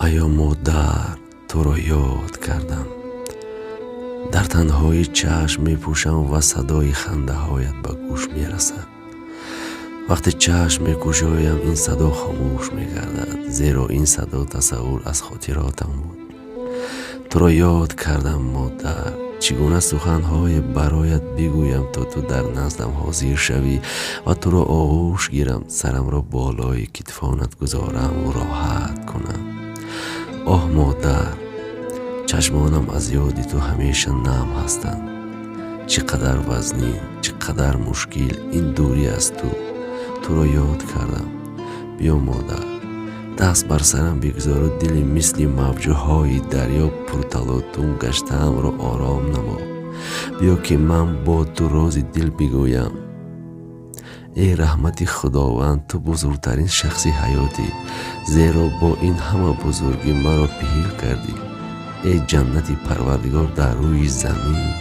Аё модар, туро ёд кардам. Дар танҳоӣ чашм мепӯшам ва садои хандаҳоят ба гӯш мерасад. Вақте чашм мекушоям, ин садо хомӯш мегардад, зеро ин садо тасаввур аз хотиротам буд. Туро ёд кардам, модар. Чӣ гуна суханҳое бароят бигӯям, то ту дар наздам ҳозир шавӣ ва туро оғӯш гирам, сарамро болои китфонат гузораму роҳат кунам. Оҳ, модар, чашмонам аз ёди ту ҳамеша нам ҳастанд. Чӣ қадар вазнин, чӣ қадар мушкил ин дурӣ аз ту. Туро ёд кардам. Биё, модар, даст бар сарам бигузору дили мисли мавҷҳои дарё пурталотум гаштаамро ором намо. Биё, ки ман бо ту рози дил бигӯям. Эй раҳмати Худованд, ту бузургтарин шахси ҳаётӣ, зеро бо ин ҳама бузургӣ маро пиҳил кардӣ. Эй ҷаннати Парвардигор дар рӯи замин,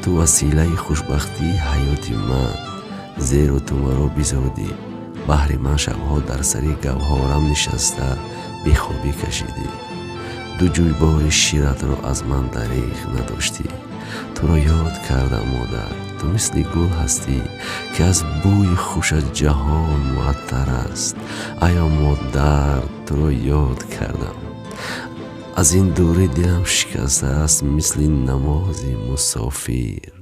ту василаи хушбахтии ҳаёти ман, зеро ту маро бизодӣ. Баҳри ман шабҳо дар сари гавҳорам нишаста бехобӣ кашидӣ. Ду ҷӯйбори ширатро аз ман дареғ надоштӣ. Туро ёд кардам, модар. Ту мисли гул ҳастӣ, ки аз бӯи хушат ҷаҳон муаттар аст. Аё модар, туро ёд кардам. Аз ин дурӣ дилам шикастааст, мисли намози мусофир.